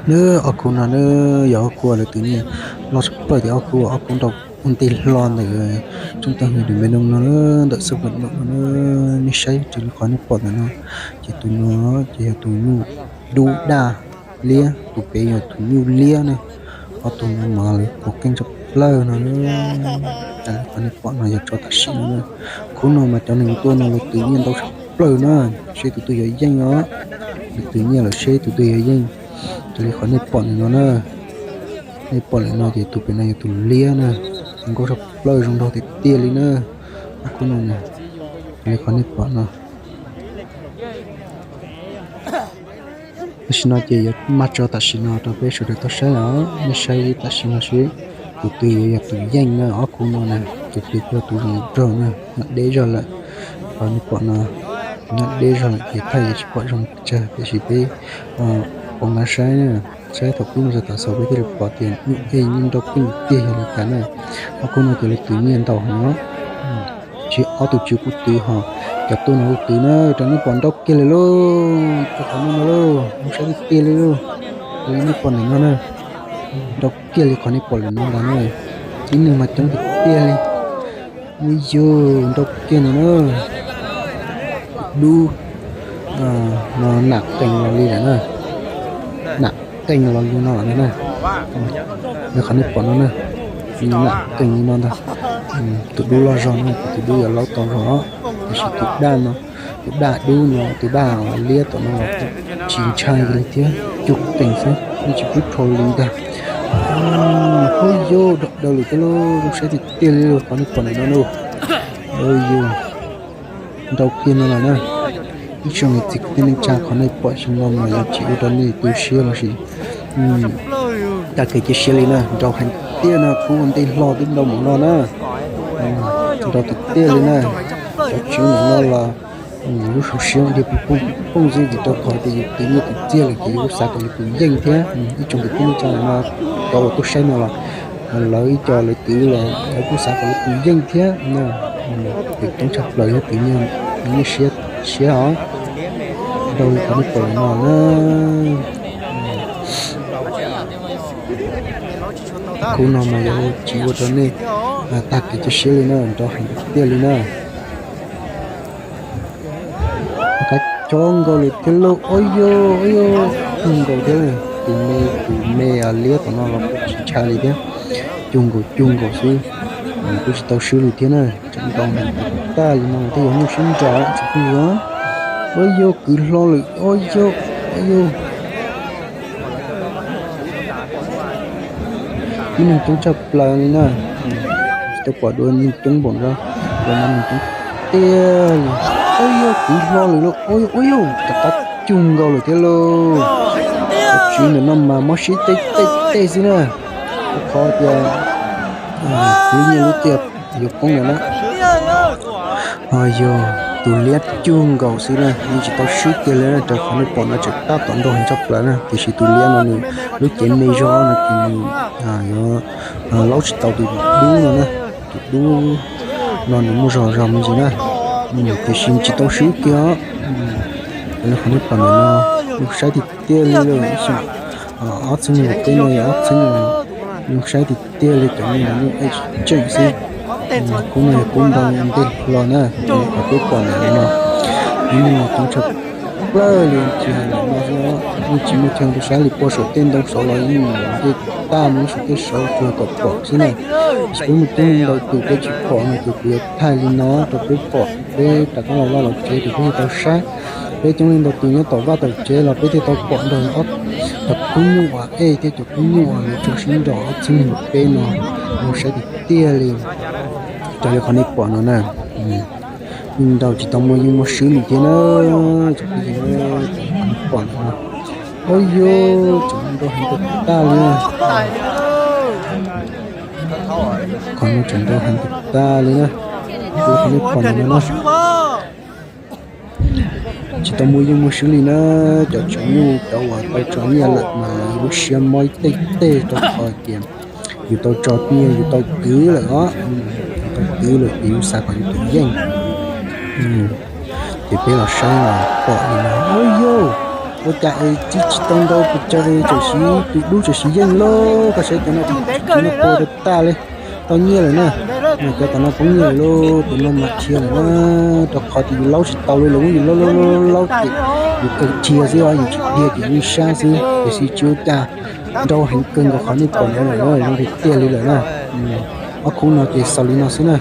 Nab, ob khub no nab, yog ob khub uas lawv tus nyiaj loj tshaj plaws tias ob khub, ob khub nrau ua ntej hlo ntawm tsooj tag hwj tus me noog no, ntawm xab pam no no. Nej saib raws li qhov nej pom ntawm no, ces tus no ces yog tus nyuj dub daj liab, tus pem yog tus nyuj liab na. Ob tug no mas lawv qhuas qeej tshaj plaws no. Raws li qhov nej pom no yog tso tam sim no na. Khub no mas cov neeg tuaj no lawv tus nyiaj ntau tshaj plaws na, seb tus twg yuav yeej os. Lawv tus nyiaj lawm seb tus twg yuav yeej. Raws li qhov nej pom ntawm no na, nej pom ntawm no ces tus pem no yog tus liab na, zoo nkauj tshaj plaws zoo nraug tiag tiag li na. Ob khub no na, raws li qhov nej pom no. Tam sim no ces yuav maj tso tam sim no rau peb sawv daws tau saib os. Nej saib tam sim no seb tus twg yuav yog tus yeej na. Ob khub no na, tus twg kuj yog tus zoo nraug na, nyob deb zog lawm. Qhov nej pom no, nyob deb zog lawm ces thaij yuav tsis pom zoo pes tsawg, tiam sis peb pom nqa saib na, saib thaum pib mus txog tav xaus peb thiaj li pom tias nyuj ej nyuj nrau keej tiag yog li cas na. Ob khub no ces lawv tus nyiaj ntau heev os. Tsis ob tug tswv kuj twv ho, cov tuaj no kuj twv na, raws nej pom nrau kiag li lauj, rau qhov no no lauj, zoo saib tiag tiag li lauj. Raws li nej pom ntawm no na, nrau kiag li qhov nej pom ntawm no ntag na. Tib neeg mas coob tiag tiag li. Ub yug, nrau kiag no na. Dub no nam qees los li lawm na. Nam qees los li no na. Qhov nej pom no na, nam qees li no ntag. Tus dub loj zog no, tus dub yuav laub tau zog, tiam sis tus daj no, tus daj dub no, tus daj liab tom no los tsis ntshai li thiab, cug qees xwb, yeej tsis pub rho li ntag. Ub yug, dawb dawb lawm thiab lauj, zoo saib tiag tiag li lauj, qhov nej pom ntawm no lauj. Ub yug, nrau kiag no lawm na. Ib tsoom niam txiv kwv tij neej tsa, qhov nej pom xyoo no mas yuav tsis ua rau nej tu siab los sis tag kev cia siab li na, nrau heev tiag na, khub ua ntej hlo twb nrau mus no na. Nrau tiag tiag li na. Cov tswv ntawm no los lub su siab dhia pig pooj pig pooj xwb, vim rau qhov tias yus tus nyiaj tus txiag lawm ces yus kuj xav kom yus tus yeej thiab. Ib tsoom kwv tij neej tsa ntawm no, cov uas tuaj saib no los lawv ib co lawv twv los lawv kuj xav kom lawv tus yeej thiab na. Tus coob tshaj plaws yog tus nyiaj, tus nyiaj siab os. Nrau li qhov nej pom no na. Khub no mas yuav tsis ua rau nej tag kev cia siab li na, nrau heev tiag tiag li na. Qab coob nkaus lawm thiab lauj, ub yug, ub yug, cug nkaus thiab. Tus me, tus me liab tom no los kuj tsis ntshai li thiab, cug nkaus cug nkaus xwb, kuj tsis tau swb li thiab na. Tseem nrau heev tag li no thiaj yog nyuj sib nraus tsis pheej yuav. Ub yug, kwv hlo lawm, ub yug, ub yug. Tib neeg coob tshaj plaws li na. Tsis tau pom dua neeg coob npaum no, ua no neeg coob tiag li. Ub yug, kwv hlo lawm lauj, ub yug, rov qab cug nkaus lawm thiab lauj. Cov tswv ntawm no mas mob siab tej tej tej xwb na, rau qhov tias lub nyiaj lub txiag yuav poob lawm na. Ho yog tus liab cug nkaus xwb na, yeej tsis tau swb kiag li na, rau qhov nej pom no tseem tab tom nrau heev tshaj plaws na, tiam sis tus liab no nws lub cev me zog no ces nws yuav laub tsis tau tus dub no na. Tus dub no nws muaj zog zog me ntsis na, tiam sis tsis tau swb kiag os. Raws li qhov nej pom ntawm no, zoo saib tiag tiag li lawm, ib xyoos ob txhiab nees nkaum peb no yog ob txhiab, zoo saib tiag tiag li cov me nyuam nyuj ej tseem xwb. Kub no yog kub nrau ntej hlo na, qhov peb pom ntawm no, ib neeg coob tshaj plaws li tsis hais ntawm no xwb, yeej tsis muaj chaw rau sab li, puag saum tej ntoo saud los yeej ntej tag mus saum tej saud tsuas kom pom xwb na. Peb mus coob li ntau tus peb tsis pom no ces kuv yuav thaij li no rau peb pom, peb rov qab los vaj los tsev ces peb thiaj tau saib. Peb coob li ntau tus nyob tom vaj tom tsev los peb thiaj tau pom nrog ob cov kub nyuj uas ej thiab cov kub nyuj uas lawv tso sib nraus ob txhiab nees nkaum peb no, zoo saib tiag tiag li. Raws li qhov nej pom no na, yeej nrau tsis tau muaj yeej muaj swb li thiab na. Tsoom phooj ywg, qhov nej pom ntawm no, ub yug, tseem nrau heev tag tag li na. Qhov no tseem nrau heev tag tag li na. Qhov nej pom ntawm no na, tsis tau muaj yeej muaj swb li na. Cov tswv nyuj cov uas tau tso nyiaj lawm mas lub siab mob ib teg teg rau qhov tias yus tau tso nyiaj yus tau kwv lawm os, yus tau kwv lawm ces yus xav kom yus tus yeej. Ces peb los saib los pom li no, ub yug, Ua cas es tsis tau ntau pes tsawg es txawm siv tus dub txawm siv yeej lauj. Koj saib cov no, cov no puas tag tag li, tau nyiaj lawm na. Cov tom no poob nyiaj lawm lauj, tus no mas dhia lawm na. Rau qhov tias yus laub tsis tau li, lawv muab yus laub laub laub ces yus kawg dhia xwb os, yus tsis dhia ces yeej sab xwb. Tiam sis tsis ua cas, nrau heev kawg nkaus qhov nej pom ntawd lawm, zoo tiag tiag li lawm na. Ob khub no ces xaus li no xwb na.